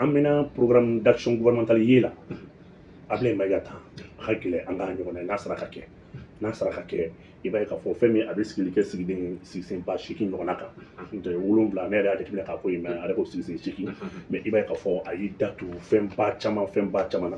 An bɛna programme d'action gouvernementale ye la, Ablaye Maïga tan a ka gɛlɛn an k'a ɲɔgɔn ye. N'a sera ka kɛ, n'a sera ka kɛ, i b'a ye k'a fɔ fɛn min a bɛ sigili kɛ sigiden sigisen 8000 ɲɔgɔnna kan, n'o tɛ 7, ne yɛrɛ y'a jateminɛ k'a fɔ yen, mais a yɛrɛ ko sigisen 8. Mais i b'a ye k'a fɔ a y'i da tu fɛnba caman, fɛnba caman na.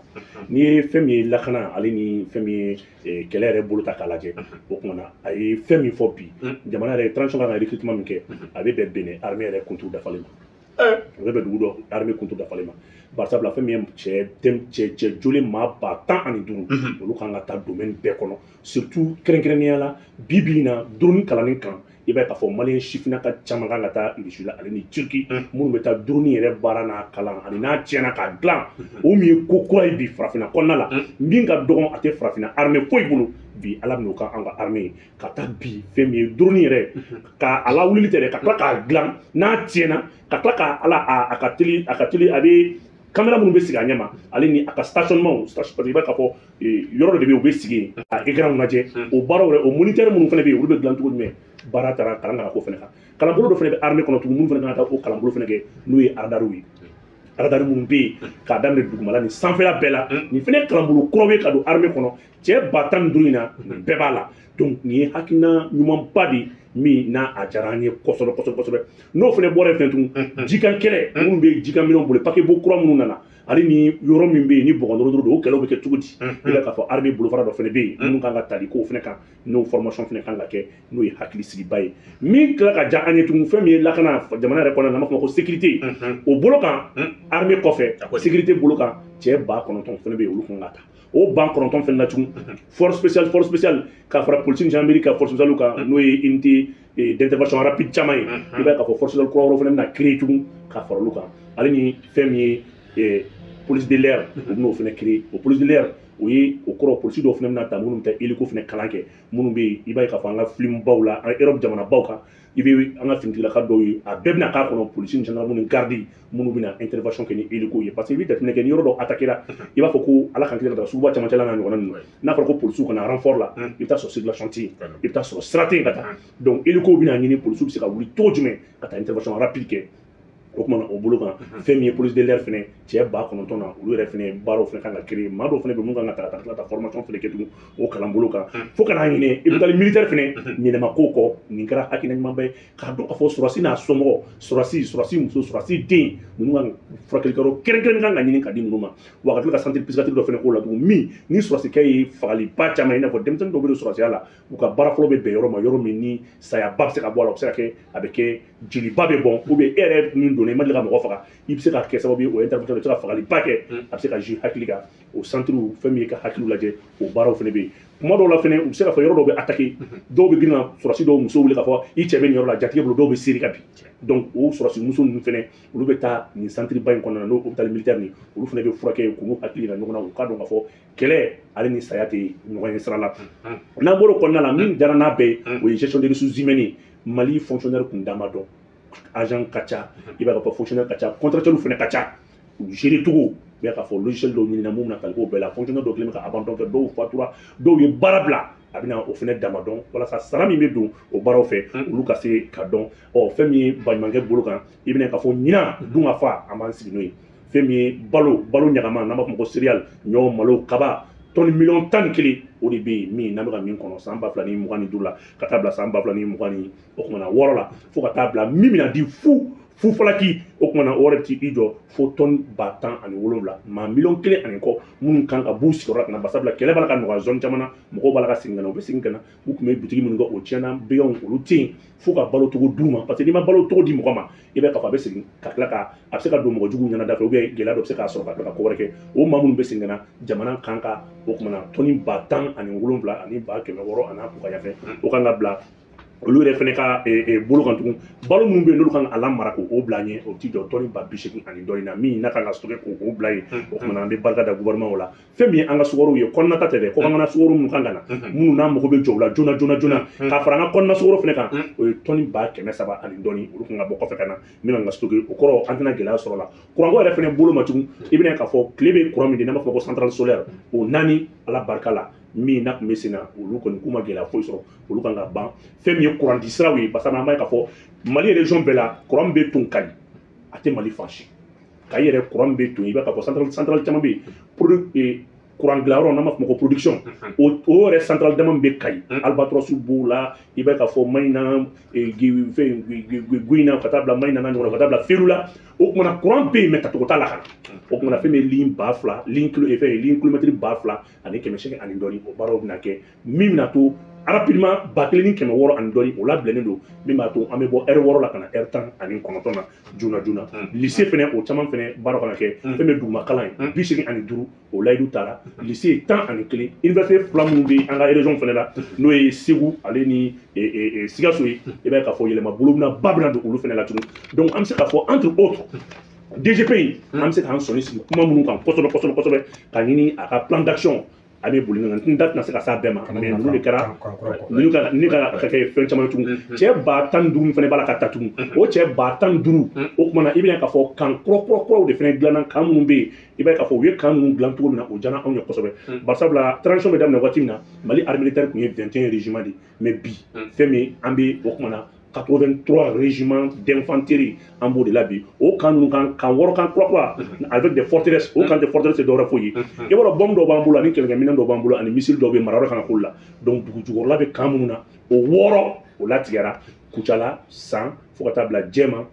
N'i ye fɛn min ye lakana, ale ni fɛn min ye kɛlɛ yɛrɛ bolo ta k'a lajɛ, o tuma na a ye fɛn min fɔ bi, jamana yɛrɛ transition kan ka recrutement min kɛ, a bɛ bɛn Benin armée yɛrɛ kunturu dafalen ma, o bɛ bɛn dugu dɔ armée kunturu dafalen ma. Barisabula fɛn min ye cɛ cɛ jolen maa 15 000, olu kan ka taa domaine bɛɛ kɔnɔ, surtout kɛrɛnkɛrɛnnenya la bi bi in na drone kalanni kan. I b'a ye k'a fɔ maliyɛn sifinnaka caman kan ka taa Russie la ale ni Turquie, minnu bɛ taa drone yɛrɛ baara n'a kalan ani n'a tiɲɛna k'a dilan. O min ye ko kura ye bi farafinna kɔnɔna la, min ka dɔgɔn a tɛ farafinna armée foyi bolo bi, Ala bɛn'o kan an ka armée ye ka taa bi fɛn min ye drone yɛrɛ ka a lawulili tɛ dɛ, ka tila k'a dilan n'a tiɲɛna, ka tila k'a ala a ka teli, a ka teli, a bɛ caméra minnu bɛ sigi a ɲɛ ma, ale ni a ka stationnement, parce que i b'a k'a fɔ yɔrɔ dɔ de bɛ yen, u bɛ sigi yen ka écran lajɛ. O baaraw yɛrɛ, o moniteur minnu fana bɛ yen, olu bɛ dilan cogo jumɛn? Baara taara kalan kan ko fana kan. Kalanbolo dɔ fana bɛ armée kɔnɔ tugun, minnu fana kan ka taa o kalanbolo fana kɛ, n'o ye radariw ye. Radar minnu bɛ yen k'a daminɛ dugumala ni sanfɛla bɛɛ la, nin fana ye kalanbolo kuraw ye ka don armée kɔnɔ. Cɛ 15 000 in na, nin bɛɛ b'a la. Donc nin ye hakilina ɲumanba de min n'a a diyara an ye kosɛbɛ kosɛbɛ kosɛbɛ. N'o fana bɔra yen fɛnɛ tugun, jikan kɛlɛ minnu bɛ jikan minɛnw bolo, paquebot kura minnu nana, ale ni yɔrɔ min bɛ yen ni bɔgɔ dɔrɔn don, o kɛlɛw bɛ kɛ cogo di? I b'a k'a fɔ armée bolofara dɔ fana bɛ yen minnu kan ka tali k'o fana kan, n'o formation fana kan ka kɛ, n'o ye hakilisigiba ye. Min tila ka diya an ye tugun, fɛn min ye lakana jamana yɛrɛ kɔnɔ, n'an b'a fɔ ma ko sécurité, o bolo kan, armée kɔfɛ, sécurité bolo kan, cɛ 9000 fana bɛ yen, olu kan ka ta. O 9000 fana na tugun, force spéciale, force spéciale ka fara polisi ni gendarmerie ka force spéciale kan, n'o ye unité d'intervention rapide caman ye. I b'a ye k'a fɔ force spéciale kura wɛrɛw fana bɛna créer tugun ka fara olu kan, ale ni fɛn min ye police de l'air, u bɛn'o fana créer. O police de l'air, o ye o kɔrɔ polisi dɔw fana bɛna ta minnu bɛ taa hélico fana kalan kɛ, minnu bɛ yen, i b'a ye k'a fɔ an ka film baw la, an Europe jamana baw kan, i bɛ an ka finitigilaka dɔw ye, a bɛɛ bɛna k'a kɔnɔ, polisi ni gendarme ni garde minnu bɛna intervention kɛ ni hélico ye. Parce que i bɛ jateminɛ kɛ, ni yɔrɔ dɔ attaqué la, i b'a fɔ ko Ala k'an kisi ka taa suguba camancɛ la n'a ɲɔgɔnna ninnu, n'a fɔra ko polisiw ka na renfort la, i bɛ taa sɔrɔ circulation tɛ yen, i bɛ taa sɔrɔ sira tɛ yen ka taa. Donc hélico bɛna ɲini, polisiw bɛ se ka wuli cogo jumɛn ka taa intervention rapide kɛ? O tuma na o bolo kan, fɛn min ye police de l'air fɛnɛ, cɛ 9000 na, olu yɛrɛ fɛnɛ baaraw fɛnɛ kan ka créer. Maa dɔw fɛnɛ bɛ mun kan ka ta ka taa tila ka formation fɛnɛ kɛ tugun o kalan bolo kan, fo ka n'a ɲinɛ hôpital militaire fɛnɛ ɲɛnɛma ko kɔ. Nin kɛra hakilina ɲumanba ye k'a dɔn k'a fɔ sɔrɔdasi n'a somɔgɔ, sɔrɔdasi, sɔrɔdasi muso, sɔrɔdasi den ninnu ka furakɛlikɛyɔrɔ kɛrɛnkɛrɛnnen kan ka ɲini ka di ninnu ma. Wa ka tila ka centre psychiatrique dɔ fɛnɛ k'o la tugun, min ni sɔrɔdasikɛ ye fagaliba caman ye, i n'a fɔ denmisɛnnin dɔw bɛ don sɔrɔdasiya la, u ka baara fɔlɔ bɛ bɛn yɔrɔ ma, yɔrɔ min ni sayaba bɛ se ka bɔ a la, o bɛ se ka kɛ a bɛ kɛ jeliba bɛ bɔn, ou bien e yɛrɛ min donna i ma deli ka mɔgɔ faga, i bɛ se ka kɛ sababu ye o intervention bɛ se ka fagaliba kɛ, a bɛ se ka jouer hakili kan. O centre, fɛn min ye ka hakiliw lajɛ, o baaraw fɛnɛ bɛ yen. Kuma dɔw la fɛnɛ, u bɛ se ka fɔ yɔrɔ dɔw bɛ attaquer, dɔw bɛ girin ka sɔrɔdasi dɔw muso wele k'a fɔ i cɛ bɛ nin yɔrɔ la, jatigɛ bolo, dɔw bɛ seri ka bin. Donc o sɔrɔdasi muso ninnu fɛnɛ, olu bɛ taa nin centre ba in kɔnɔna na, n'o hôpital militaire nin, olu fɛnɛ bɛ furakɛ k'u hakili yira ɲɔgɔn na, u k'a dɔn k'a fɔ kɛlɛ ale ni saya tɛ ɲɔgɔn ye sira la. N'an bɔr'o kɔnɔna la, min diyara n'a bɛɛ ye, o ye gestion des ressources humaines ye. Mali fonctionnaire kun dama dɔn, agent ka ca, i b'a ye k'a fɔ fonctionnaire ka ca, contractuel fɛnɛ ka ca, u gérer cogo, i b'a ye k'a fɔ logiciel dɔw ɲinina mun bɛna tali k'o bɛɛ la. Fonctionnaire dɔw kɛlen bɛ ka abandon kɛ, dɔw fatura, dɔw ye baara bila. A bɛna o fɛnɛ dama dɔn walasa sara min bɛ don o baaraw fɛ, olu ka se ka dɔn. Ɔ fɛn min ye baɲumankɛ bolo kan, i bɛna k'a fɔ ɲinan dun ka fa, an b'an sigi n'o ye. Fɛn min ye balo, balo ɲagama, n'an b'a fɔ ma ko céréales, ɲɔ, malo, kaba, tɔni 11 miliyɔn o de bɛ yen min n'an bɛ ka min kɔnɔ san 2025 la ka taa bila san ba fila ni mugan ni o kumana wɔɔrɔ la, fo ka taa bila min bɛna di fu fufalaki, o kumana o yɛrɛ bɛ t'i jɔ fo tɔni 17 000, maa 1,5 miliyɔn kɔ minnu kan ka b'u sigiyɔrɔ la ka na. Barisabula kɛlɛ b'a la ka nɔgɔya zone caman na, mɔgɔw b'a la ka segin ka na, u bɛ segin ka na, u tun bɛ bitigi minnu kɛ, o tiɲɛna, baganw olu tɛ yen, fo ka balo cogo d'u ma. Parce que n'i ma balo cogo di mɔgɔ ma, i b'a ye k'a fɔ a bɛ segin ka tila ka a bɛ se ka don mɔgɔ juguw ɲɛna da fɛ, ou bien gɛlɛya dɔ bɛ se k'a sɔrɔ ka tila ka ko wɛrɛ kɛ. O maa minnu bɛ segin ka na, jamana kan ka o kumana tɔni 17 600 a n'a kun ka ɲɛfɛ, o kan ka bila olu yɛrɛ fɛnɛ ka bolo kan tugun. Balo minnu bɛ yen n'olu kan ka lamara k'o bila ɲɛ, o ti jɔ tɔni 80 ani dɔɔnin na, min n'a kan ka stocké k'o bila yen. O kumana an bɛ barika da gouvernement la. Fɛn min ye an ka sukaro ye, kɔnɔna ta tɛ dɛ, kɔkan sukaro minnu kan ka na, minnu n'an mago bɛ jɔ u la joona joona joona, ka fara an ka kɔnɔna sukaro fɛnɛ kan, o ye tɔni 300 ani dɔɔnin, olu kan ka bɔ kɔfɛ ka na min kan ka stocké. O kɔrɔ an tɛna gɛlɛya sɔrɔ la. Kuranko yɛrɛ fɛnɛ bolo ma tugun, i bɛna k'a fɔ tile bɛ kuran min di, n'an b'a fɔ ko centrale solaire, o naani, Ala barika la, min n'a tun bɛ sen na, olu kɔni k'u ma gɛlɛya foyi sɔrɔ, olu kan ka ban. Fɛn min ye kuran di siraw ye, parce que an b'a ye k'a fɔ Mali région bɛɛ la, kuran bɛ ton Kayi, a tɛ Mali fan si. Kayi yɛrɛ courant bɛ to, i b'a k'a fɔ centrale caman bɛ yen, courant dilanyɔrɔ n'an b'a fɔ ma ko production, o yɛrɛ centrale dama bɛ Kayi, Albatros b'o la, i b'a k'a fɔ Mayina, fɛn Guyina, ka taa bila Mayina n'a ɲɔgɔnna, ka taa bila Feru la. O kumana courant bɛ yen, mais tacogo t'a la ka na. O kumana fɛn bɛ ligne 2000, ligne kilo, fɛn ligne kilomètre 2800 ani dɔɔni, o baaraw bɛna kɛ min bɛna to rapidement 1600 ani dɔɔni, o labilalen don, min b'a to an bɛ bɔ heure 6 la ka na heure 19 na joona joona. Lycée fɛnɛ, o caman fɛnɛ baaraw kana kɛ, fɛn bɛ duguma kalan ye 85, o layidu taara. Lycée 11, université 2 minnu bɛ an ka région fɛnɛ la, n'o ye Segu ale ni Sikaso ye, i b'a ye k'a fɔ yɛlɛma bolo bɛna ba bɛna don olu fɛnɛ la tugun. Donc an bɛ se k'a fɔ, entre autres, DGP in, an bɛ se k'an sɔnni sigi kuma minnu kan kosɛbɛ kosɛbɛ kosɛbɛ, ka ɲini a ka plan d'action, a bɛ boli n da tɛna se ka s'a bɛɛ ma, mais ninnu de kɛra ninnu ka ni ka kɛ fɛn caman ye tugun. Cɛ 15 000 fana b'a la ka ta tugun, o cɛ 15 000, o kumana i bɛna k'a fɔ kan kura kura kuraw de fana dilanna, kan minnu bɛ yen, i b'a ye k'a fɔ u ye kan minnu dilan cogo min na, o diyara anw ye kosɛbɛ. Barisabula transition bɛ daminɛ waati min na, Mali armée militaire tun ye 21 régiment de, mais bi fɛn min an bɛ, o kumana 83 régiments d'infanterie an b'o de la bi. O kan ninnu kan, kan wɔɔrɔ, kan kura kura avec des forteresses, o kan tɛ forteresse tɛ dɔwɛrɛ foyi ye, i b'a dɔn bombe dɔw b'an bolo, ani kɛlɛkɛminɛn dɔw b'an bolo, ani missile dɔw bɛ marayɔrɔ kan ka k'olu la. Donc dugu jukɔrɔla bɛ kan minnu na, o 6 o latigɛra Kucala, San, fo ka taa bila Jɛma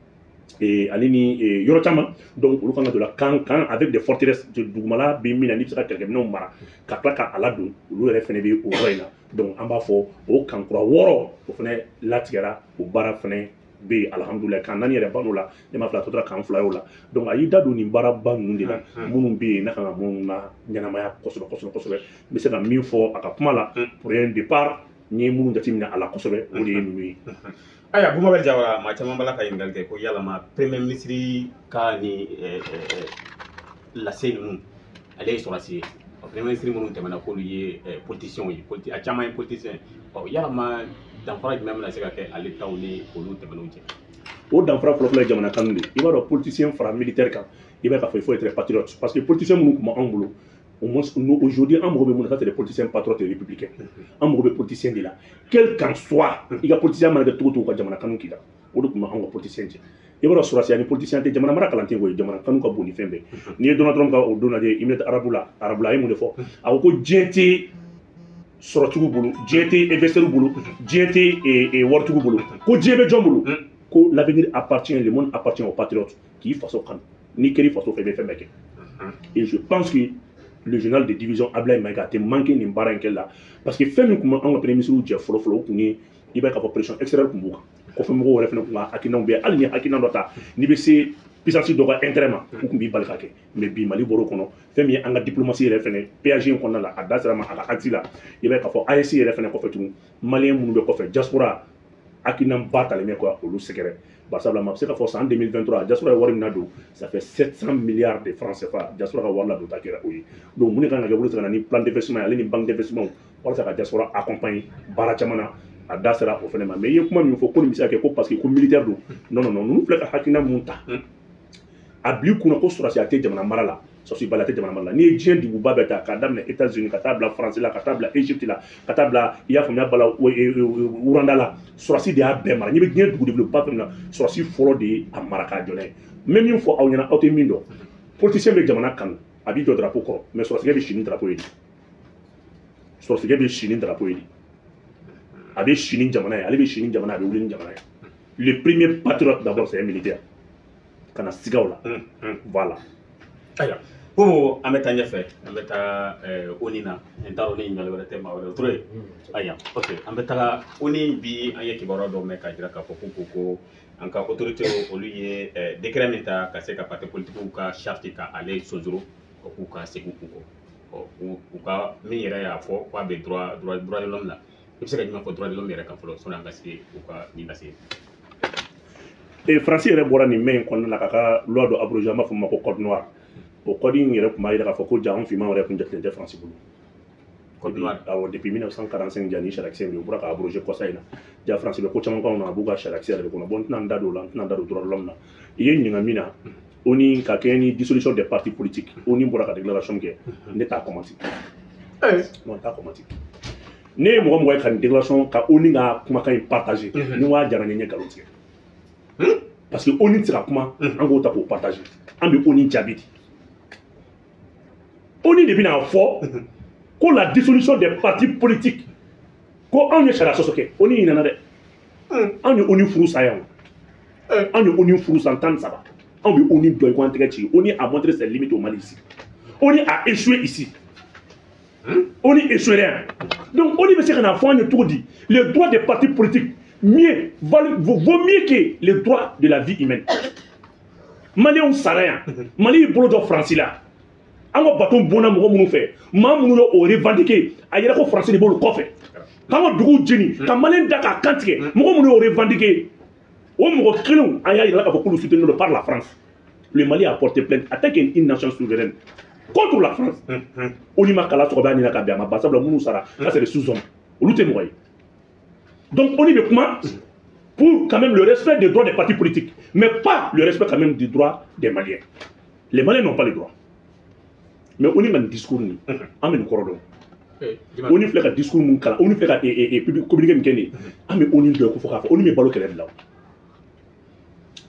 ale ni yɔrɔ caman. Donc olu kan ka don la kan kan avec des forteresses, dugumala bɛ min na n'i bɛ se ka kɛlɛkɛminɛnw mara ka tila ka a ladon, olu yɛrɛ fɛnɛ bɛ o yɔrɔ in na. Donc an b'a fɔ o kan kura 6, o fɛnɛ latigɛra, o baara fɛnɛ bɛ yen, alihamudulilayi. Kan 4 yɛrɛ ban'o la, ne ma fila, a tɔ tora kan 2 ye o la. Donc a y'i da don nin baaraba ninnu de la, minnu bɛ yen n'a kan ka minnu na ɲɛnamaya kosɛbɛ kosɛbɛ kosɛbɛ. N bɛ se ka min fɔ a ka kuma la, pour un départ, n ye minnu jateminɛ a la kosɛbɛ, o de ye ninnu ye. Ayiwa, Bumabel Jawara, maa caman b'a la ka ɲininkali kɛ ko yalama premier ministre ka nin lase ninnu, ale ye sɔrɔdasi ye, premier ministre minnu tɛmɛna k'olu ye politiciens ye, a caman ye politicien ye, yalama danfara jumɛn bɛna se ka kɛ ale taw ni olu tɛmɛnenw cɛ? O danfara fɔlɔfɔlɔ ye jamana kanu de ye. I b'a dɔn, politicien fara militaire kan, i b'a ye k'a fɔ il faut être patriote, parce que politicien minnu tun b'anw bolo, au moins nous aujourd'hui, an mago bɛ mun na, ça c'est des politiciens patriotes et républicains. An mago bɛ politicien de la, quel qu'en soit i ka politicien mana kɛ cogo o cogo, ka jamana kanu k'i la, o de tun bɛ anw ka politicien cɛ. I b'a dɔn, sɔrɔdasiya ni politicien tɛ, jamana mara kalan tɛ koyi, jamana kanu ka bon ni fɛn bɛɛ. N'i ye Donald Trump ka o don lajɛ, Émirats arabu la, arabu la, a ye mun de fɔ? A ko ko diɲɛ tɛ sɔrɔtigiw bolo, diɲɛ tɛ investisseurs bolo, diɲɛ tɛ waritigiw bolo, ko diɲɛ bɛ jɔn bolo? Ko l'avenir appartient, le monde appartient aux patriotes. K'i faso kanu, n'i kɛr'i faso fɛ, i bɛ fɛn bɛɛ kɛ. Et je pense que le général de division Ablaye Maïga tɛ manqué nin baara in kɛli la, parce que fɛn min tun bɛ anw ka premier ministre jɛ fɔlɔ fɔlɔ, o tun ye, i b'a ye k'a fɔ pression extérieure tun b'u kan, kɔfɛ mɔgɔw yɛrɛ fana tun ka hakilinaw bɛ, hali ni hakilina dɔ ta n'i bɛ se puissance dɔ ka intérêt ma, u tun b'i bali ka kɛ. Mais bi Mali bɔr'o kɔnɔ, fɛn min ye an ka diplomatie yɛrɛ fɛnɛ, péage in kɔnɔna la, a da sera ma a ka acte la, i b'a ye k'a fɔ AES yɛrɛ fɛnɛ kɔfɛ tugun, malien minnu bɛ kɔfɛ, diaspora, hakilinaba talen bɛ ka olu sɛgɛrɛ. Barisabula maa bɛ se k'a fɔ san 2023, diaspora ye wari min ladon, ça fait 700 milliards de francs CFA, diaspora ka wari ladon ta kɛra o ye. Donc mun de kan ka kɛ bolo, se ka na ni plan d'investissement ye, ale ni banque d'investissement, walasa ka diaspora accompagner baara caman na, a da sera o fɛnɛ ma. Mais i ye kuma min fɔ ko nin bɛ se ka kɛ ko parce que ko militaire don, non non non, ninnu filɛ ka hakilina mun ta, a bil'i kunna ko sɔrɔdasiya tɛ jamana mara la, sɔrɔdasibaliya tɛ jamana mara la. N'i ye diɲɛ duguba bɛɛ ta k'a daminɛ États-Unis, ka taa bila France la, ka taa bila Égypte la, ka taa bila, i y'a faamuya, bala Rwanda la, sɔrɔdasi de y'a bɛɛ mara. N'i bɛ diɲɛ dugu développé fɛn min na, sɔrɔdasi fɔlɔ de ye a mara k'a jɔ n'a ye. N bɛ min fɔ aw ɲɛna, aw tɛ min dɔn, politicien bɛ jamana kanu, a b'i jɔ drapeau kɔrɔ, mais sɔrɔdasikɛ bɛ si ni drapeau ye de, sɔrɔdasikɛ bɛ si ni drapeau ye de, a bɛ si ni jamana ye, ale bɛ si ni jamana ye, a bɛ wuli ni jamana ye. Le premier patriote d'abord, c'est un militaire, ka na siga o la, voilà. Ayiwa ko an bɛ taa ɲɛfɛ, an bɛ taa ONU na, n t'a dɔn ni ɲininkali wɛrɛ tɛ maa wɛrɛ Ture. Ayiwa, ok, an bɛ taga ONU. Bi an ye kibaruya dɔ mɛn k'a jira k'a fɔ ko an ka autorité olu ye décret min ta ka se ka parti politique ka charte ka ale sonsoro, o k'u ka segin u kɔ, u ka min yɛrɛ y'a fɔ k'a bɛ droit de l'homme la. I bɛ se ka jumɛn fɔ droit de l'homme yɛrɛ kan fɔlɔ, sɔnni an ka se u ka nin lase? Faransi yɛrɛ bɔra nin mɛn in kɔnɔna la k'a ka loi dɔ abrogé, an b'a fɔ o ma ko code noir. O code in yɛrɛ tun b'a jira k'a fɔ ko ja anw finman yɛrɛ tun jatelen tɛ Faransi bolo. Code noir. Awɔ, depuis 1945, ja ni sariyakisɛ in bɛ yen, u bɔra ka abrogé kɔsa in na. Ja Faransi bɛ ko caman k'anw na, a b'u ka sariyakisɛ yɛrɛ de kɔnɔ. Bon, n tɛna n da don o la, n tɛna n da don droit de l'homme na. I ye ɲininka min na, ONU ka kɛɲɛ ni dissolution des partis politiques, ONU bɔra ka déclaration kɛ, ne t'a commenté. Non, n t'a commenté. Ne ye mɔgɔ mɔgɔ ye ka nin déclaration, ka ONU ka kumakan in partager, ni n ko a diyara n ye, n ye nkalon tigɛ. Parce que ONU tɛ se ka kuma, an k'o ta k'o partager. An bɛ ONU jaabi di. ONU de bɛna fɔ ko la dissolution des partis politiques, ko anw ye sariya sɔsɔ kɛ. ONU ɲinɛna dɛ. Anw ye ONU furu sa yan o. Anw ye ONU furu san 13. Anw bɛ ONU dɔn i ko an tɛgɛ ci. ONU a montré ses limites au Mali ici. ONU a échoué ici. ONU échoué yan. Donc ONU bɛ se ka na fɔ an ye cogo di? Les droits des partis politiques mieux vaut mieux que les droits de la vie humaine. Maliyɛnw sara yan. Mali y'i bolo jɔ Faransi la. An ka bateau bonna mɔgɔ minnu fɛ, maa minnu ye o revendiquer, a yɛrɛ ko Faransi de b'olu kɔfɛ. K'an ka duguw jeni, ka Maliyɛn da k'a kan tigɛ, mɔgɔ minnu y'o revendiquer, o mɔgɔ kelenw, an y'a yira k'a fɔ k'olu soutenu don par la France. Le Mali a porté plainte en tant qu'une nation souveraine contre la France. ONU ma kala sɔgɔ b'a ɲini ka bɛn a ma, barisabula minnu sara, ça c'est des sous-hommes, olu tɛ mɔgɔ ye. Donc ONU bɛ kuma pour quand même le respect des droits des partis politiques, mais pas le respect quand même des droits des Maliens. Les Maliens n'ont pas le droit. Mais ONU ka nin discours nin, an bɛ nin kɔrɔ dɔn. ONU filɛ ka discours mun kalan, ONU filɛ ka communiqué min kɛ nin ye, an bɛ ONU dɔn ko fo k'a fɔ ONU bɛ balo kɛlɛ de la o.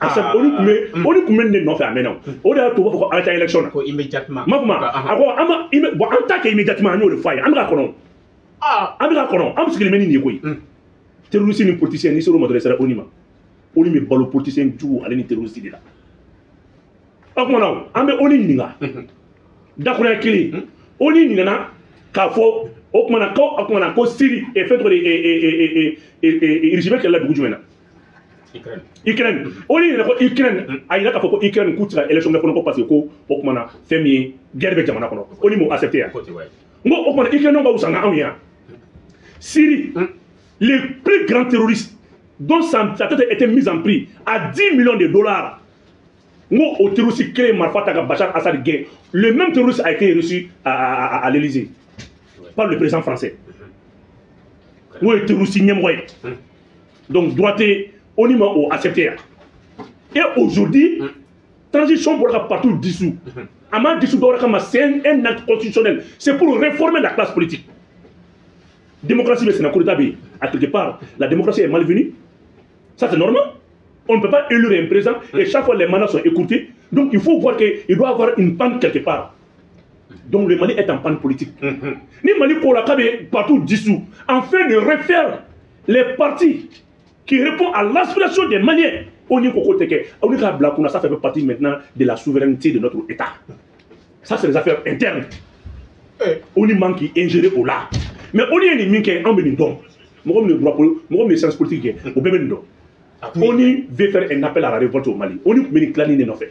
Parce que ONU tun bɛ nin de nɔfɛ a mɛnna o. O de y'a to u b'a fɔ ko an ka taa élection na. Ko immédiatement. Ma kuma a ko an ma, bon, an t'a kɛ immédiatement, an y'o de fɔ a ye, an bɛ k'a kɔnɔ. An bɛ k'a kɔnɔ, an sigilen bɛ ni nin ye koyi. Terroriste ni politicien, n'i ser'o ma dɔrɔn, i sera ONU ma. ONU bɛ balo politicien jugu ale ni terroriste de la. O kumana o, an bɛ ONU ɲininka. Dakuruɲɛ kelen, ONU ɲinɛna k'a fɔ o kumana ko o kumana ko Syrie fɛn tɔgɔ de, Russie bɛ kɛlɛ la dugu jumɛn na? Ukraine. Ukraine. ONU ɲinɛna ko Ukraine, a yira k'a fɔ ko Ukraine k'u tɛ se ka élection kɛ fɔlɔ ko parce que ko o kumana fɛn min ye guerre bɛ jamana kɔnɔ. ONU m'o accepté yan. Ko ten, ouais. N ko o kumana Ukraine ka wusa n'anw ye yan. Syrie, les plus grands terroristes dont sa tête a été mise en prix à 10 millions de dollars. N ko o terroriste kelen marifa ta ka Bachar Assad gɛn. Le même terroriste a été reçu à l'Élysée par le président français. N ko ye terroriste ɲɛmɔgɔ ye. Donc droit tɛ ONU ma o accepté yan. Et aujourd'hui, transition bɔra ka parti dissous. A ma dissous dɔwɛrɛ kama, c'est un acte constitutionnel. C'est pour réformer la classe politique. Démocratie bɛ senna, coup d'état bɛ yen. À quelque part, la démocratie est malvenue. Ça c'est normal. On ne peut pas élire un président et chaque fois les mandats sont écourtés. Donc il faut voir qu'il doit y avoir une panne quelque part. Donc le Mali est en panne politique. Ni Mali ko la k'a bɛ partout dissous, afin de refaire les partis qui répondent à l'aspiration des Maliens. ONU ko ko tɛ kɛ. ONU k'a bila kunna, ça fait partie maintenant de la souveraineté de notre État. Ça c'est les affaires internes. ONU man k'i ingérer o la. Mais ONU ye nin min kɛ, anw bɛ nin dɔn. Mɔgɔ min ye droit, mɔgɔ min ye science politique kɛ, o bɛɛ bɛ nin dɔn. ONU veut faire un appel à la révolte au Mali. ONU tun bɛ nin tilanni de nɔfɛ.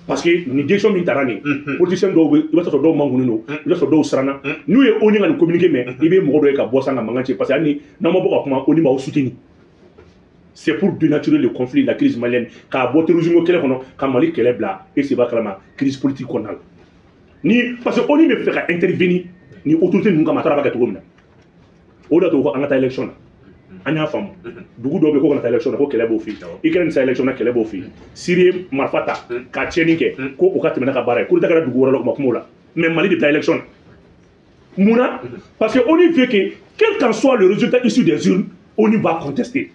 Parce que nin décision min taara nin, politicien dɔw bɛ, i b'a sɔrɔ dɔw mankunnen don, i b'a sɔrɔ dɔw siranna. N'u ye ONU ka nin communiqué mɛn, i bɛ mɔgɔ dɔ ye ka bɔ san ka mankan ci parce que hali ni n'aw ma bɔ ka kuma, ONU b'aw soutenir. C'est pour dénaturer le conflit, la crise malienne, k'a bɔ terrorisme kɛlɛ kɔnɔ, ka Mali kɛlɛ bila e seba kalama crise politique kɔnɔna la. Ni parce que ONU bɛ fɛ ka intervenir ni autorité ninnu kama, a taara b'a kɛ cogo min na. O de y'a to ko an ka taa élection na. An y'a faamu. Dugu dɔw bɛ yen ko kana taa élection na, ko kɛlɛ b'o fɛ yen. Ukraine sa élection na, kɛlɛ b'o fɛ yen. Syrie ye marifa ta ka tiɲɛni kɛ ko o ka tɛmɛ n'a ka baara ye. Coup d'état kɛra dugu wɛrɛ la, u ma kuma o la. Mais Mali de bɛ taa élection na. Mun na? Parce que ONU veut que quel qu'en soit le résultat issu des urnes, ONU va contester.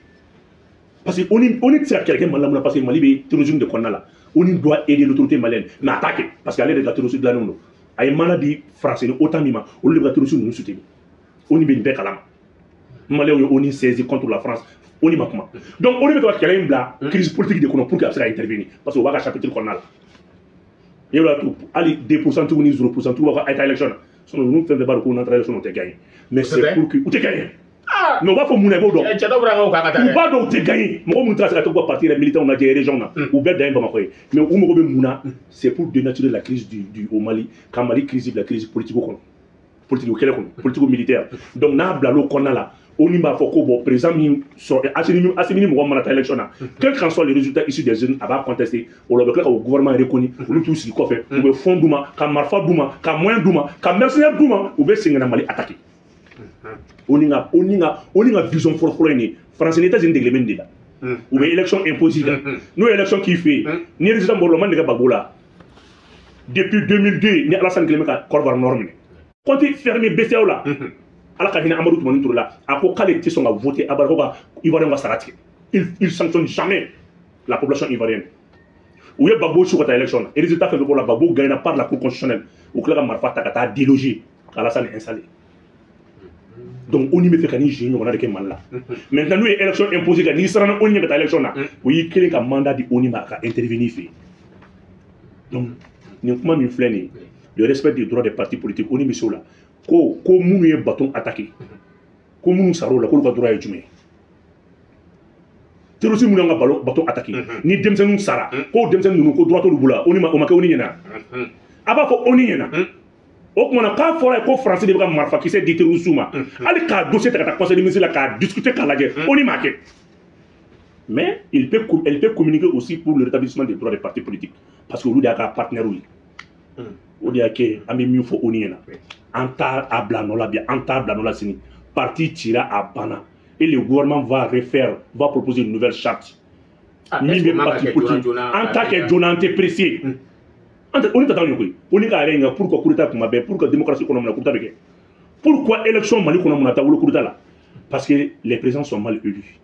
Parce que ONU tɛ se ka kɛlɛ kɛ Mali la mun na? Parce que Mali bɛ terrorisme de kɔnɔna la. ONU doit aider l'autorité malienne. Mais a t'a kɛ parce que ale de ka terroriste dilannen don. A ye mana di France ni OTAN min ma, olu de bɛ ka terroriste ninnu soutenir. ONU bɛ nin bɛɛ kalama. Maliens ye ONU saisi contre la France. ONU ma kuma. Donc ONU bɛ fɛ ka kɛlɛ in bila crise politique de kɔnɔ pour que a bɛ se ka intervenir. Parce que o b'a ka chapitre kɔnɔna la. I b'a to hali 2% tigiw ni 0% tigiw b'a fɔ a ye taa élection na. Sinon ninnu fɛn fɛn b'a dɔn ko n'an taara élection na, u tɛ gagner. Mais c'est pour que u tɛ gagner. Mais u b'a fɔ mun na, i b'o dɔn. Cɛ dɔ bɔra ko k'a ka taa U dɛ. b'a dɔn u tɛ gagner. Mɔgɔ minnu tɛ se ka t'u ka parti yɛrɛ militants lajɛ région na, u bɛɛ dan ye Bamakɔ ye. Mais u mago bɛ mun na? C'est pour dénaturer la crise du au Mali, ka Mali crise bila crise politique kɔnɔ, politique kɛlɛ kɔnɔ, politique militaire. Donc n'a bila l'o kɔnɔna la, ONU b'a fɔ ko bon, président min sɔrɔ Assimi ni mɔgɔ mana taa élection na, quel qu'en soit le résultat issu des urnes, a b'a contester. O la u bɛ tila ka o gouvernement reconnu, olu t'u sigi kɔfɛ, u bɛ fonds d'u ma, ka marifa d'u ma, ka moyen d'u ma, ka mercenaires d'u ma, u bɛ segin ka na Mali attaquer. ONU ka vision fɔlɔ-fɔlɔ ye nin ye. France ni États-Unis degelen bɛ nin de la. U bɛ élection imposée kan. N'o ye élection k'i fɛ yen, ni résultat bɔra o la, o ma nɛgɛ Gbagbo la. Depuis 2002 ni Alassane kelen bɛ ka Côte d'Ivoire nord minɛ. Compte fermé BCEAO la. Ala ka hinɛ Amadu Tumani Ture la, a ko k'ale tɛ sɔn ka voter abada ko ka Ivoirien ka sara tigɛ. Il sanctionne jamais. La population ivoirienne, u ye Gbagbo su ka taa élection na, résultat fɛn fɛn b'o la, Gbagbo gagnera par la Cour constitutionnelle. U tila ka marifa ta ka taa déloger ka Alassane installer. Donc ONU bɛ fɛ ka nin jeu ɲɔgɔnna de kɛ Mali la. Maintenant, n'u ye élection imposée kan, n'i siranna ONU ɲɛ ka taa élection na, o y'i kelen ka mandat di ONU ma a ka intervenir fɛ yen. Donc nin kuma min filɛ nin ye, le respect des droits des partis politiques, ONU bɛ se o la. Ko minnu ye bateau attaqué, ko minnu sar'o la, k'olu ka droit ye jumɛn ye? Terroriste minnu y'an ka bateau attaqué, ni denmisɛnninw sara, k'o denmisɛnnin ninnu, ko droit t'olu bolo. ONU ma, o ma kɛ ONU ɲɛna. A b'a fɔ ONU ɲɛna, o tuma na, k'a fɔra ye ko Faransi de bɛ ka marifakisɛ di terroriste ma, hali k'a dossier ta ka taa Conseil des ministres la k'a discuter, k'a lajɛ, ONU m'a kɛ. Mais elle peut communiquer aussi pour le rétablissement des droits des partis politiques, parce que olu de y'a ka partenaire ye. O de y'a kɛ an bɛ min fɔ ONU ɲɛna, an t'a a bila nɔ la bi, an t'a bila nɔ la sini. Parti cira, a banna, et le gouvernement va refaire, va proposer une nouvelle charte min bɛ parti politique. An t'a kɛ joona, an tɛ pressé. An tɛ ONU tɛ taa ɲɛ koyi. ONU k'a yɛrɛ ɲininka pourquoi coup d'état kuma bɛɛ, pourquoi démocratie kɔnɔ mun na coup d'état bɛ kɛ, pourquoi élection Mali kɔnɔ mun na taa wolo coup d'état la? Parce que les présidents sont mal élus.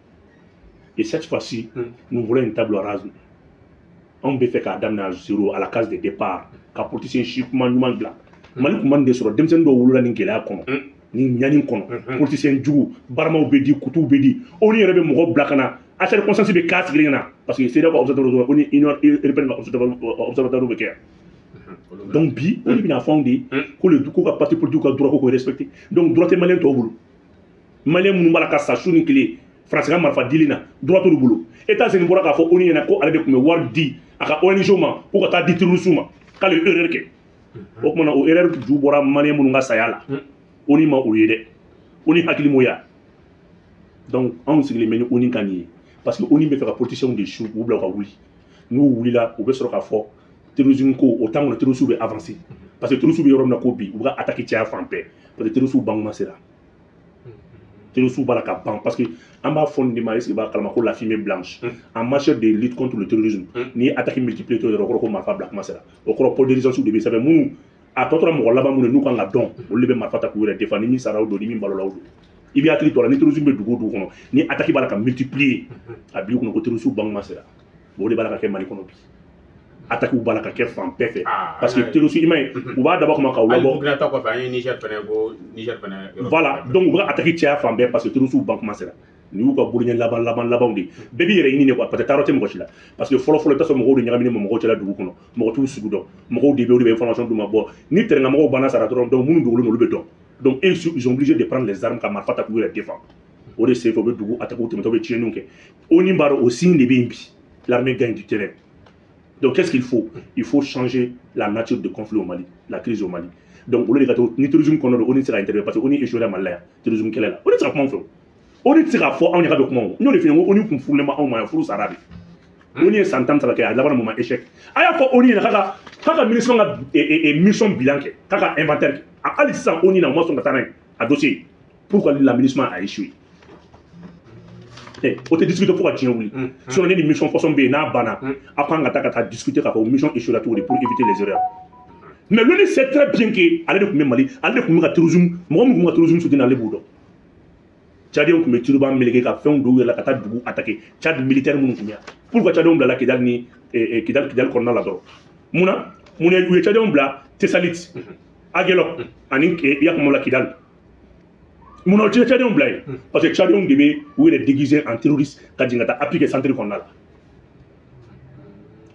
Et cette fois-ci, nous voulons une table rase. Anw bɛ fɛ k'a daminɛ à zéro, à la case de départ, ka politicien si kuma ɲuman dilan. Mali kun man de sɔrɔ, denmisɛnnin dɔw wolola nin gɛlɛya kɔnɔ, ni ɲani kɔnɔ, politicien jugu baramaw bɛ di, kutuw bɛ di. ONU yɛrɛ bɛ mɔgɔ bila ka na, achat de conscience bɛ k'a sigilen ɲɛna, parce que CEDEAO ka observateur, ONU, Union européenne ka observateur bɛ kɛ yan. Donc bi, ONU bɛna fɔ anw de ko le ko ka parti politique ka droit ko k'o respecter. Donc droit tɛ malien tɔw bolo? Malien minnu b'a la ka sa su ni tile Faransi ka marifa dili na, droit t'olu bolo? États-Unis bɔra k'a fɔ ONU ɲɛna ko ale de tun bɛ wari di a ka ONG ma ko ka taa di terroriste ma, k'ale ye erreur kɛ. O tuma na, o erreur ju bɔra malien minnu ka saya la, ONU ma o ye dɛ. ONU hakili m'o ya. Donc anw sigilen bɛ ni ONU ka nin ye, parce que ONU bɛ fɛ ka politiciens de su k'u bila u ka wuli. N'u wulila, u bɛ sɔrɔ k'a fɔ terrorisme ko o temps kɔnɔ, terroristes bɛ avancer, parce que terroristes bɛ yɔrɔ min na ko bi, u bɛ ka attaque caya fan bɛɛ, parce que terroristes ban sera, terroristes b'a la ka ban. Parce que an b'a fɔ nin de ma, est ce que b'a kalama ko la fumée blanche en matière de lutte contre le terrorisme, n'i ye attaque multiplier dɔrɔn, o kɔrɔ ko marifa bila kuma sera. O kɔrɔ pôle d'urgence de bɛ sɛbɛn minnu a tɔ tora, mɔgɔ laban minnu n'u kan ka dɔn, olu de bɛ marifa ta k'u yɛrɛ défend. Ni min sara o don, ni min balola o don. I bɛ hakili to a la, ni terrorisme bɛ dugu o dugu kɔnɔ, ni attaque b'a la ka multiplier, a b'i kunna ko terrorisme ban kuma sera. O de b'a la ka kɛ Mali kɔnɔ bi. Attaque b'a la ka kɛ fan bɛɛ fɛ, parce que terrorisme, i m'a ye, u b'a dabɔ kama k'aw Hali labɔ. Burkina ta kɔfɛ, an ye Niger fɛnɛ, ko Niger fɛnɛ. Voilà, donc u bɛ ka attaque caya fan bɛɛ, parce que terrorisme ban kuma sera. Nin y'u ka boloɲɛ laban laban labanw de ye. Bɛɛ b'i yɛrɛ ɲini de quoi, parce que taayɔrɔ tɛ mɔgɔ si la. Parce que fɔlɔ fɔlɔ, i bɛ taa sɔrɔ mɔgɔw de ɲagaminen bɛ mɔgɔw cɛla dugu kɔnɔ, mɔgɔ t'u sugu dɔn, mɔgɔw de bɛ, o de bɛ information d'u ma. Bɔ ni terrain mɔgɔw banna sara dɔrɔn, donc minnu dogolen don, olu bɛ dɔn. Donc eux, ils sont obligés de prendre les armes ka marifa ta k'u yɛrɛ défend. O de senfɛ, u bɛ dugu attaque tɛmɛtɔ, bɛ tiɲɛniw kɛ. ONU b'a dɔn o signe de bɛ yen bi, l'armée gagne du terrain. Donc qu'est-ce qu'il faut? Il faut changer la nature du conflit au Mali, la crise au Mali. Donc olu de ka to ni terrorisme kɔnɔ don, ONU tɛ se ka intervenir, parce que ONU échoué Mali la yan terrorisme kɛlɛ la. ONU tɛ se ka kuma anw fɛ o. ONU tɛ se k'a fɔ anw ɲɛ k'a bɛ kuma o. N y'o de f'i ye, n ko ONU kun furulen bɛ anw ma yan, furu sara de. ONU ye san 13 kɛ, a laban mun ma échec. A y'a fɔ ONU ɲɛna k'a ka mission ka mission bilan kɛ, k'a ka inventaire kɛ. Hali sisan ONU na, u ma sɔn ka taa n'a ye a dossier. Pourquoi la MINUSMA a échoué? O tɛ discuter fo ka diɲɛ wuli. Sinon ne ni mission façon bɛ yen, n'a banna, aw kan ka taa discuter k'a fɔ mission échoué la cogo di, pour éviter les erreurs. Mais l'ONU sait très bien que ale de tun bɛ Mali, ale de tun bɛ ka terrorisme, mɔgɔ min tun bɛ ka terrorisme soutenir, ale b'o dɔn. Tchadiens tun bɛ turban meleke ka fɛnw don u yɛrɛ la ka taa dugu attaquer. Tchad militaire minnu tun bɛ yan, pourquoi Tchadiens bilala Kidal ni Kidal kɔnɔna la dɔrɔn? Munna mun u ye Tchadiens bila Tessalit, Aguelhok ani i y'a faamu la, Kidal? Munna u tɛ Tchadiens bila yen? Parce que Tchadiens de bɛ u yɛrɛ déguiser en terroriste ka jigin ka taa appliquer centre kɔnɔna la.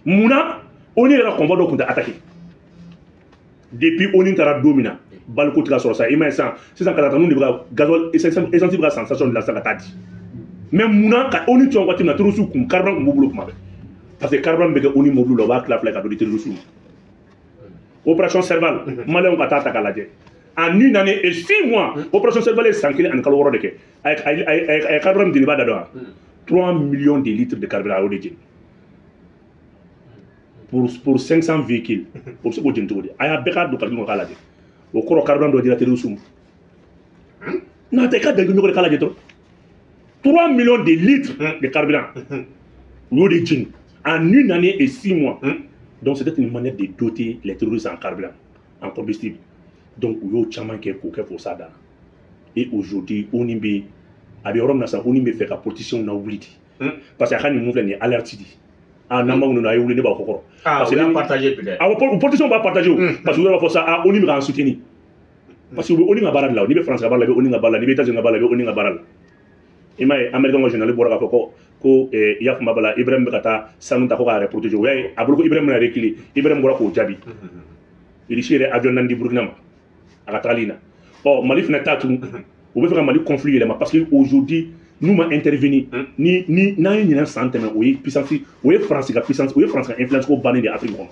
Munna ONU yɛrɛ ka convoi dɔ tun tɛ attaquer? Depuis ONU taara don min na, baliko tɛ ka sɔrɔ sa, i m'a ye sisan sisan ka taa ninnu de bɛ ka gasoil, essence bɛ ka san station de la sisan ka taa di. Mais munna ka ONU to waati min na, terroriste kun carburant kun b'u bolo kuma bɛɛ? Parce que carburant bɛ kɛ ONU mobili la, u b'a tila fila ka don di terroriste ma. Opération Serval, maliyɛnw ka taa ta k'a lajɛ, en une année et 6 mois, opération Serval ye san 1 ani kalo 6 de kɛ. A ye carburant min jeni, i b'a da dɔn wa? 3 millions de litres de carburant, a y'o de jeni pour 500 véhicules. O bɛ se k'o jeni cogo di? A y'a bɛɛ k'a don calcul kɔnɔ k'a lajɛ. O kɔrɔ, carburant dɔ dira terroriste ma. N'a tɛ i ka dalilu ɲɔgɔn de k'a lajɛ dɔrɔn, 3 millions de litres de carburant, u y'o de jeni en une année et 6 mois. Donc c'était une manière de doter les terroristes en carburant, en combustible. Donc u y'o caman kɛ k'o kɛ fo s'a dan na. Et aujourd'hui, ONU bɛ, a bɛ yɔrɔ min na sisan, ONU bɛ fɛ ka politiciens na wuli de, parce que a ka nin mun filɛ nin ye, alerte di. Ah, n'an b'anw ninnu a ye wuli, ne b'a kɔ kɔrɔ. Parce que u y'a partagé bi dɛ. Awɔ, politiciens b'a partagé o, parce que u yɛrɛ b'a fɔ sa, ah, ONU bɛ k'an soutenir. Parce que u bɛ ONU ka baara de la. N'i bɛ France ka baara la, i bɛ ONU ka baara la. N'i bɛ États-Unis ka baara la, i bɛ ONU ka baara la. I m'a ye, Américain ka journal bɔra k'a fɔ ko i y'a faamu b'a la, Ibrahim bɛ ka taa sanu ta ko k'a yɛrɛ protéger. O y'a ye, a bolo ko Ibrahim bɛna reculer. Ibrahim bɔra k'o jaabi. Russie yɛrɛ avion naani di Burukina ma a ka tagali in na. Ɔ, Mali fana ta tun, u bɛ fɛ ka Mali conflit yɛlɛma, parce que aujourd'hui n'u ma intervenir ni n'an ye ɲinɛ san tɛmɛ, o ye puissance, o ye France ka puissance, o ye France ka influence ko bannen de Afrique kɔnɔ,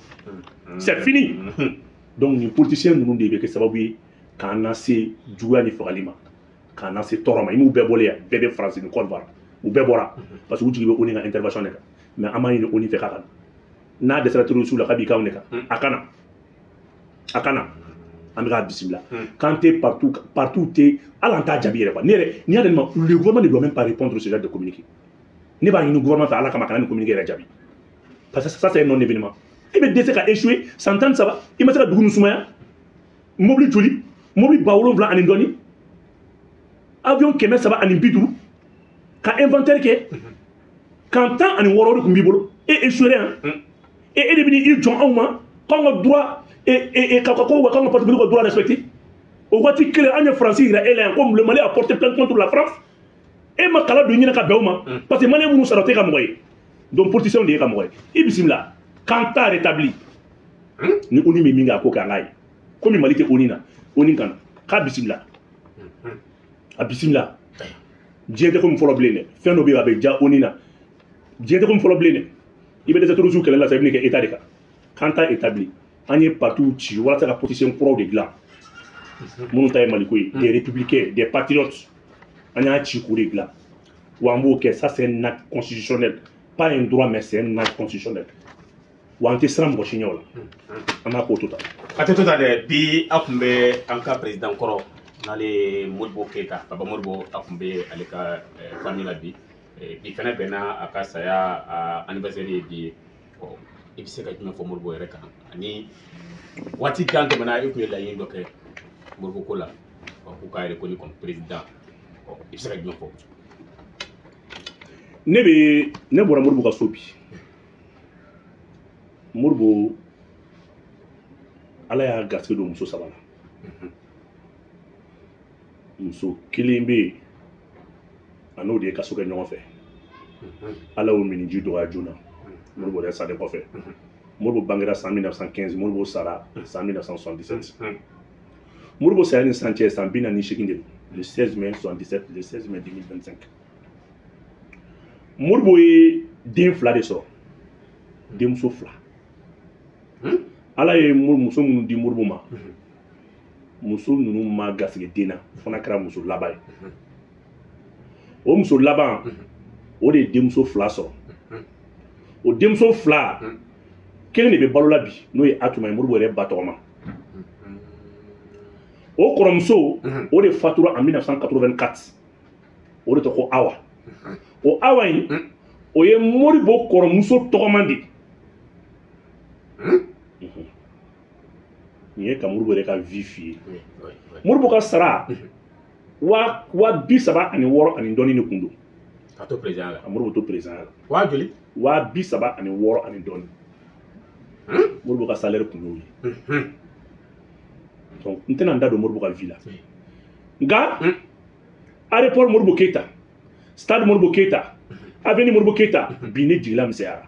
c'est fini. Donc nin politicien ninnu de bɛ kɛ sababu ye k'an lase juguya ni fagali ma, k'an lase tɔɔrɔ ma. I m'u bɛɛ bɔlen yan, bɛɛ bɛ France ni Côte d'Ivoire, u bɛɛ bɔra parce que u jigi bɛ ONU ka intervention de kan. Mais an b'a ɲini ONU fɛ k'a ka na, n'a dɛsɛra terroriste la, k'a b'i kanw de kan, a ka na, a ka na, an bɛ k'a bisimila. Quand t'es partout, partout t'es, hali an t'a jaabi yɛrɛ quoi. Ne yɛrɛ, n'i y'a ma, le gouvernement ne doit même pas répondre ce genre de communiqué. Ne b'a ɲini gouvernement fɛ, Ala kama, kana nin communiqué yɛrɛ jaabi, parce que ça, c'est un non événement. I bɛ dɛsɛ ka échouer san 13, i ma se ka dugu min sumaya, mobili joli, mobili 7000 ani dɔɔni, avion 350, ka inventaire kɛ kan 16 de tun b'i bolo, e échoué yan. E de bɛ n'i jɔ anw ma k'anw ka droit et ka ko k'anw ka parti politique ka droit respecté. O waati kelen, an ye Faransi yira e la yan ko le Mali a porté plainte contre la France. E ma kala don ɲini ka bɛn o ma, parce que Malien minnu sara, o tɛ ka mɔgɔ ye. Donc politicien de ye ka mɔgɔ ye. I bisimila k'an ta rétabli ni ONU bɛ min kɛ, a ko kɛ, an k'a ye. Komi Mali tɛ ONU na, ONU kana k'a bisimila, a bisimila. Diɲɛ tɛ komi fɔlɔ bilen dɛ. Fɛn dɔ bɛ yen, a bɛ ja ONU na. Diɲɛ tɛ komi fɔlɔ bilen dɛ. I bɛ dɛsɛ terroriste kɛlɛ la sa, i bɛ kɛ état de kan. K'an ta établi, an ye partis ci walasa ka politicien kuraw de dilan, minnu ta ye Maliko ye, des républicains, des patriotes. An y'a ci k'o de dilan, wa an b'o kɛ. Ça, c'est un acte constitutionnel, pas un droit, mais c'est un acte constitutionnel. Wa an tɛ siran mɔgɔ si ɲɛ o la, an b'a k'o to tan. A tɛ to tan dɛ. Bi a tun bɛ an ka président kɔrɔ, n'ale ye Modibo Keyita, Baba Modibo, a tun bɛ ale ka famille la bi. Bi fɛnɛ bɛnna a ka saya a anniversaire ye bi ye. Ɔ, i bɛ se ka jumɛn fɔ Modibo yɛrɛ kan? Ani waati jan tɛmɛna, i tun ye laɲini dɔ kɛ Modibo ko la, ɔ, k'u k'a reconnu comme président. Ɔ, i bɛ se ka jumɛn fɔ? Ne bɛ, ne bɔra Modibo ka so bi. Modibo, Ala y'a garisɛgɛ don muso saba la. Muso kelen bɛ yen, a n'o de ye kaso kɛ ɲɔgɔn fɛ. Ala y'o miniji dɔgɔya joona Modibo yɛrɛ salen kɔfɛ. Modibo bangera san 1915, Modibo sara san 1977. Modibo saya ni san cɛ, san 48 de don. Le 16 mai 77, le 16 mai 2025. Modibo ye den fila de sɔrɔ, denmuso fila. Ala ye muso minnu di Modibo ma, muso ninnu ma garisɛgɛ den na fo n'a kɛra muso laban ye. O muso laban o de ye denmuso fila sɔrɔ. O denmuso fila, kelen de bɛ balo la bi, n'o ye Atuma ye, Modibo yɛrɛ ba tɔgɔ ma. O kɔrɔmuso o de fatura en 1984, o de tɔgɔ ko Awa. O Awa in, o ye Modibo kɔrɔmuso tɔgɔman de ye. Nin ye ka Modibo yɛrɛ ka vie f'i ye. Modibo ka sara 36,000 ani dɔɔni de kun don. Ka to président la. A Modibo to président la. Waa joli? 36,000 ani dɔɔni. Modibo ka salaire kun y'o ye. Donc n tɛna n da don Modibo ka vie la. Nka aéroport Modibo Keyita, stade Modibo Keyita, avenue Modibo Keyita, bi ne jigila misɛnyara.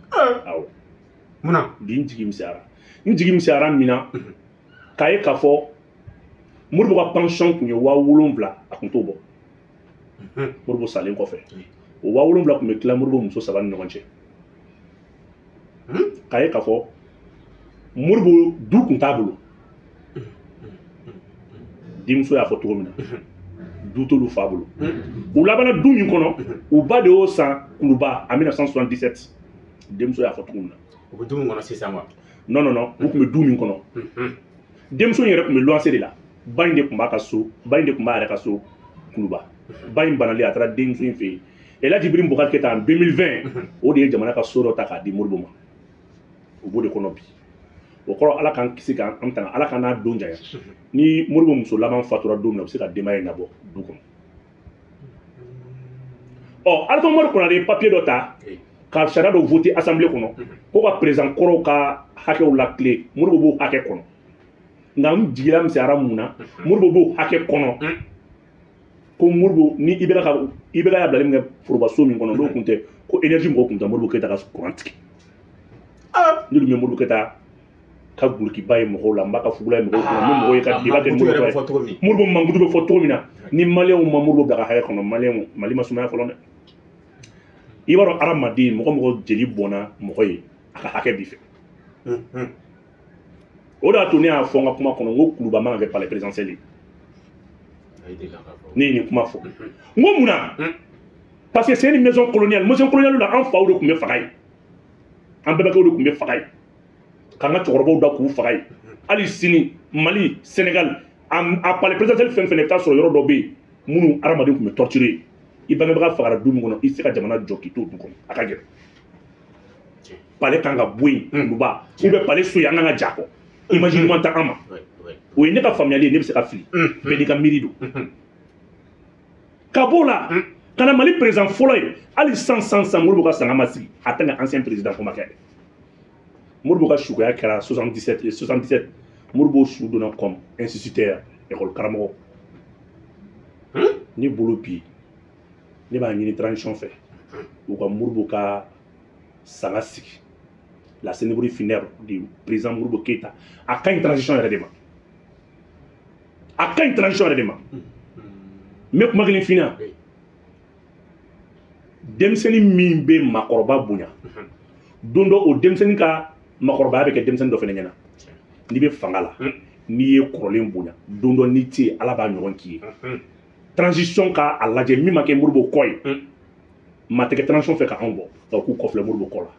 Awɔ. Munna? Bi n jigi misɛnyara. N jigi misɛnyara min na, k'a ye k'a fɔ Modibo ka pension tun ye 7000, a tun t'o bɔ. Modibo salen kɔfɛ, o 7000 tun bɛ tila Modibo muso saba ni ɲɔgɔn cɛ. K'a ye k'a fɔ Modibo du tun t'a bolo. Denmuso y'a fɔ cogo min na, du t'olu fa bolo. U labanna du min kɔnɔ, u ba de y'o san Kuluba en 1977. Denmuso y'a fɔ cogo min na. U bɛ du min kɔnɔ sisan wa? Non, non, non, u tun bɛ du min kɔnɔ, denmuso in yɛrɛ tun bɛ luwanse de la. Ba in de tun b'a ka so, ba in de tun b'a yɛrɛ ka so Kuluba. Ba in banalen, a taara denmuso in fɛ yen. El Hadji Ibrahim Boubacar Keïta en 2020, o de ye jamana ka so dɔ ta k'a di Modibo ma. U b'o de kɔnɔ bi. O kɔrɔ, Ala k'an kisi k'an tanga, Ala k'an n'a don janya. Ni Modibo muso laban fatura don min na, u bɛ se ka denbaya in labɔ du kɔnɔ. Ɔ, Alpha Umaru Konare ye papier dɔ ta. Ka sariya dɔ voter assemblée kɔnɔ ko ka président kɔrɔw ka hakɛw lakile. Modibo b'o hakɛ kɔnɔ, nka n jigila misɛnyara mun na? Modibo b'o hakɛ kɔnɔ ko Modibo ni IBK ka IBK y'a bilali min kɛ forobaso min kɔnɔ, n'o tun tɛ ko énergie mɔgɔw tun tɛ Modibo Keyita ka courant tigɛ. Ne dun bɛ Modibo Keyita ka gulokiba ye mɔgɔw la, n b'a ka fugula ye mɔgɔw kɔnɔ, n bɛ mɔgɔw ye ka débat kɛ Modibo ye. Modibo mankutu bɛ fɔ cogo min na, ni maliyɛnw ma Modibo bila ka hakɛ kɔnɔ, maliyɛnw Mali ma sumaya fɔlɔ dɛ. I b'a dɔn, hadamaden, mɔgɔ jeli bɔnna mɔgɔ ye, a ka hakɛ b'i fɛ. O de y'a to ne y'a fɔ n ka kuma kɔnɔ n ko Kuluba man ka kɛ palais présidentiel ye. Ne ye nin kuma fɔ n ko mun na? Parce que c'est une maison coloniale. Maison coloniale la, an faw de tun bɛ faga yen, an bɛnbakɛw de tun bɛ faga yen, k'an ka cɛkɔrɔbaw da k'u faga yen. Hali sini, Mali, Sénégal, a palais présidentiel fɛn fɛn, i bɛ taa sɔrɔ yɔrɔ dɔ bɛ yen minnu hadamaden tun bɛ torturer. I bangebaga fagara du min kɔnɔ, i tɛ se ka jamana jɔ k'i to du kɔnɔ, a ka gɛlɛn. Palais kan ka bɔ yen, Kuluba ou bien palais so yen, an kan ka ja kɔ. Image ɲuman tɛ an ma. O ye ne ka faamuyali ye, ne bɛ se ka fili, bɛɛ n'i ka miiri don. Ka b'o la ka na Mali président fɔlɔ ye, hali san san san Modibo ka sanga ma sigi en tant que ancien président ko ma kɛ. Modibo ka sukoya kɛra 77, 77. Modibo su donna comme instituteur, école karamɔgɔ. Ne bolo bi, ne b'a ɲini transition fɛ, u ka Modibo ka sanga sigi, la cérémonie funèbre du président Modibo Keïta. A ka ɲi transition yɛrɛ de ma, a ka ɲi transition yɛrɛ de ma. N bɛ kuma kelen f'i ɲɛna: denmisɛnnin min bɛ maakɔrɔba bonya, don dɔ o denmisɛnnin ka maakɔrɔbaya bɛ kɛ denmisɛnnin dɔ fana ɲɛna. N'i bɛ fanga la, n'i ye kɔrɔlen bonya, don dɔ n'i tɛ yen, Ala b'a ɲɔgɔn k'i ye. Transition ka a lajɛ, min ma kɛ Modibo kɔ ye, maa tɛ kɛ transition fɛ ka anw bɔ, nka u k'u kɔfilɛ Modibo kɔ la,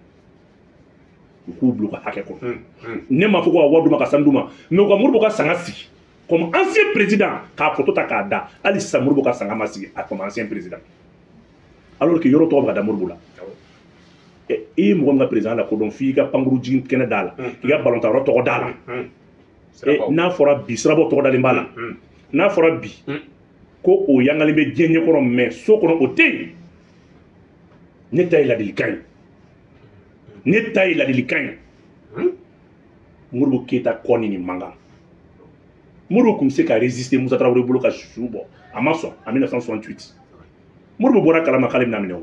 u k'u bila u ka hakɛ kɔnɔ. Ne m'a fɔ ko ka wari d'u ma, ka sanu d'u ma, mais u ka Modibo ka sanga sigi comme ancien président, k'a photo ta k'a da. Hali sisan, Modibo ka sanga ma sigi a comme ancien président, alors que yɔrɔ tɔgɔ bɛ ka da Modibo la. I ye mɔgɔ min ka président la kodɔn, f'i ka pankuru jigin kɛnɛ da la, k'i ka balontan yɔrɔ tɔgɔ da la. N'a fɔra bi sirabaw tɔgɔ dalen b'a la, n'a fɔra bi ko o yangalen bɛ diɲɛ ɲɛkɔrɔ, mais so kɔnɔ o tɛ yen. Ne ta ye ladilikan ye, ne ta ye ladilikan ye. Modibo Keyita kɔ ni nin man kan. Modibo tun bɛ se ka résister Musa Tarawele bolo ka su bɔ, a ma sɔn. En 1968, Modibo bɔra kalama k'ale bɛna minɛ. O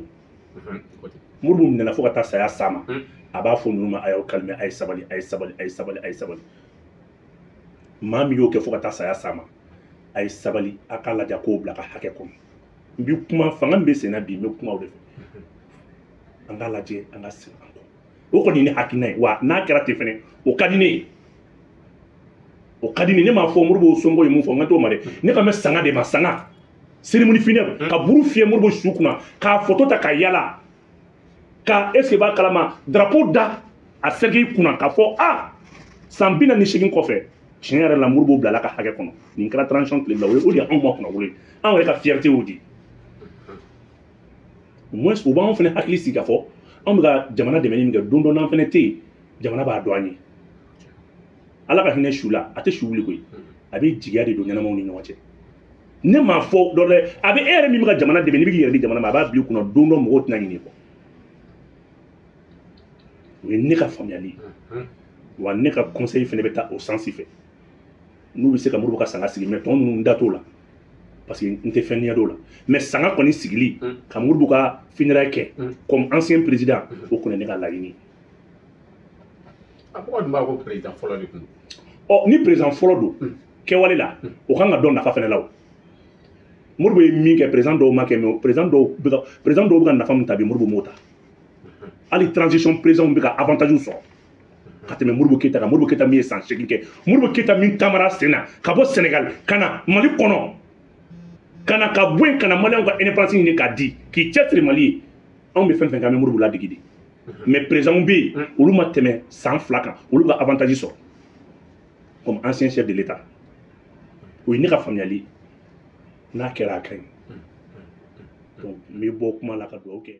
Modibo minɛna fo ka taa saya s'a ma. A b'a fɔ ninnu ma: a y'aw calmer, a ye sabali, a ye sabali, a ye sabali, a ye sabali. Maa min y'o kɛ fo ka taa saya s'a ma, a ye sabali, a k'a lajɛ k'o bila ka hakɛ kɔnɔ. N bɛ kuma fanga min bɛ sen na bi, n bɛ kuma o de fɛ. An k'a lajɛ, an ka segin an kɔ. O kɔni ye ne hakilina ye, wa n'a kɛra ten fɛnɛ, o ka di ne ye, o ka di ne ye. Ne m'a fɔ Modibo somɔgɔw ye mun fɔ, n ka t'o ma dɛ. Ne ka mɛn sanga de ma, sanga cérémonie funèbre, ka buru fiyɛ Modibo su kunna, k'a photo ta ka yala ka, est ce que b'a kalama, drapeau da a cercueil kunna, k'a fɔ a san 48 kɔfɛ, tiɲɛ yɛrɛ la, Modibo bilala ka hakɛ kɔnɔ. Nin kɛra transition tile la, o de ye anw ma kunnawolo ye, anw yɛrɛ ka fierté y'o de. Au moins u b'anw fana hakili sigi k'a fɔ anw bɛ ka jamana dɛmɛni min kɛ, don dɔ n'an fana tɛ yen, jamana b'a dɔn an ye. Ala ka hinɛ su la, a tɛ su wuli koyi, a bɛ jigiya de don ɲɛnamaw ni ɲɔgɔn cɛ. Ne m'a fɔ dɔ dɛ, a bɛ e yɛrɛ min bɛ ka jamana dɛmɛ, n'i bɛ k'i yɛrɛ di jamana ma, a b'a bila i kunna don dɔ mɔgɔw tɛna ɲinɛ i kɔ. O ye ne ka faamuyali ye, wa ne ka conseil fana bɛ taa o sens fɛ, n'u bɛ se ka Modibo ka sanga sigi. Mais tɔ ninnu, n da t'o la parce que n tɛ fɛn ɲɛ d'o la. Mais sanga kɔni sigili, ka Modibo ka funérailles kɛ comme ancien président, o kɔni ye ne ka laɲini ye. A mɔgɔ dun b'a ko président fɔlɔ de kun don. Ɔ, ni président fɔlɔ don kɛwale la, o kan ka dɔn nafa fɛnɛ la. O Modibo ye min kɛ, président dɔw ma kɛ, mais président dɔw bɛ ka, président dɔw bɛ ka nafa min ta bi, Modibo m'o ta. Hali transition président bɛ ka avantage sɔrɔ ka tɛmɛ Modibo Keyita kan. Modibo Keyita min ye san 8 kɛ, Modibo Keyita min taamara sen na ka bɔ Sénégal ka na Mali kɔnɔ, ka na ka bɔ yen ka na maliyɛnw ka indépendance ɲini k'a di, k'i cɛsiri Mali ye. Anw bɛ fɛn fɛn kɛ, an bɛ Modibo ladege de. Mais président bɛ yen, olu ma tɛmɛ san 2 kan, olu ka avantage sɔrɔ comme ancien chef de l'État. O ye ne ka faamuyali ye. N'a kɛra, a ka ɲi. Donc n bɛ bɔ kuma la ka dugawu kɛ.